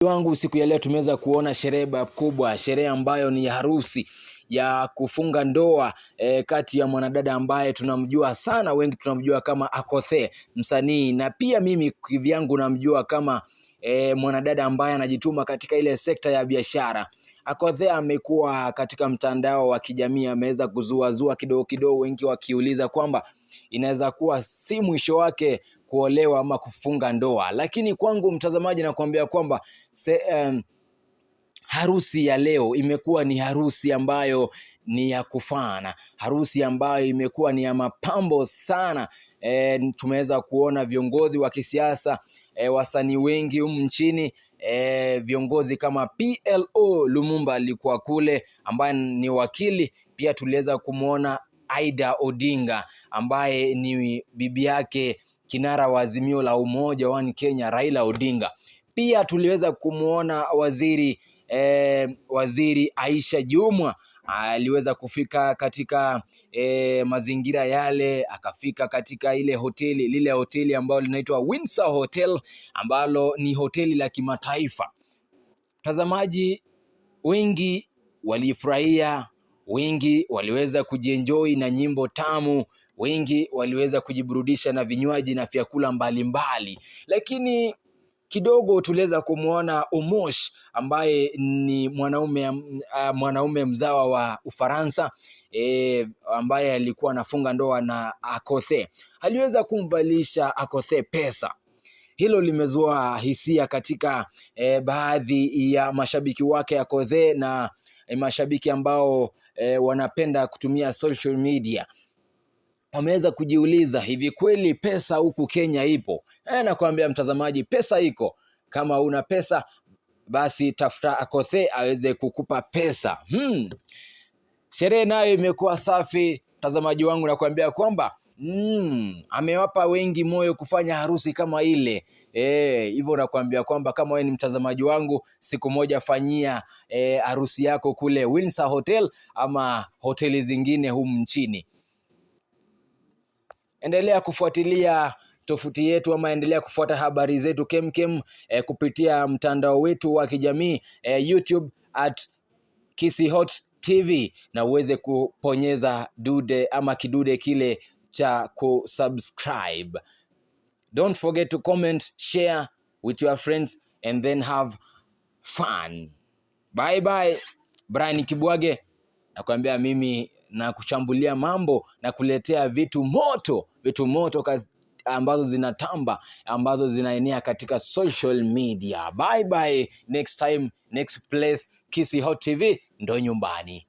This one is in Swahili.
Wangu siku ya leo tumeweza kuona sherehe kubwa, sherehe ambayo ni ya harusi ya kufunga ndoa kati ya mwanadada ambaye tunamjua sana, wengi tunamjua kama Akothee msanii, na pia mimi kivyangu namjua kama mwanadada ambaye anajituma katika ile sekta ya biashara. Akothee amekuwa katika mtandao wa kijamii, ameweza kuzuazua kidogo kidogo, wengi wakiuliza kwamba inaweza kuwa si mwisho wake kuolewa ama kufunga ndoa, lakini kwangu mtazamaji, nakuambia kwamba harusi ya leo imekuwa ni harusi ambayo ni ya kufana, harusi ambayo imekuwa ni ya mapambo sana. Tumeweza kuona viongozi wa kisiasa, wasanii wengi humu nchini, viongozi kama PLO Lumumba alikuwa kule ambaye ni wakili. Pia tuliweza kumwona Aida Odinga ambaye ni bibi yake kinara wa Azimio la Umoja One Kenya Raila Odinga. Pia tuliweza kumwona waziri Aisha Jumwa aliweza kufika katika mazingira yale, akafika katika ile hoteli lile hoteli ambalo linaitwa Windsor Hotel ambalo ni hoteli la kimataifa. Mtazamaji, wengi walifurahia, wengi waliweza kujienjoy na nyimbo tamu, wengi waliweza kujiburudisha na vinywaji na vyakula mbalimbali, lakini kidogo tuliweza kumwona Omosh ambaye ni mwanaume mzawa wa Ufaransa, ambaye alikuwa anafunga ndoa na Akothee. Aliweza kumvalisha Akothee pesa. Hilo limezua hisia katika baadhi ya mashabiki wake Akothee na mashabiki ambao wanapenda kutumia social media wameweza kujiuliza, hivi kweli pesa huku Kenya ipo? Nakwambia mtazamaji, pesa iko. Kama una pesa basi tafuta Akothee aweze kukupa pesa. Sherehe nayo imekuwa safi, mtazamaji wangu, nakwambia kwamba amewapa wengi moyo kufanya harusi kama ile. Hivyo nakwambia kwamba kama wewe ni mtazamaji wangu, siku moja fanyia harusi yako kule Windsor Hotel ama hoteli zingine humu nchini. Endelea kufuatilia tofuti yetu ama endelea kufuata habari zetu kemkem kupitia mtandao wetu wa kijamii YouTube @KisiiHot TV na uweze kuponyeza dude ama kidude kile cha kusubscribe. Don't forget to comment, share with your friends and then have fun. Bye bye. Brian Kibwage nakwambia mimi na kuchambulia mambo na kuletea vitu moto ambazo zinatamba, ambazo zinaenea katika social media. Bye bye. Next time, next place, Kisii Hot TV ndo nyumbani.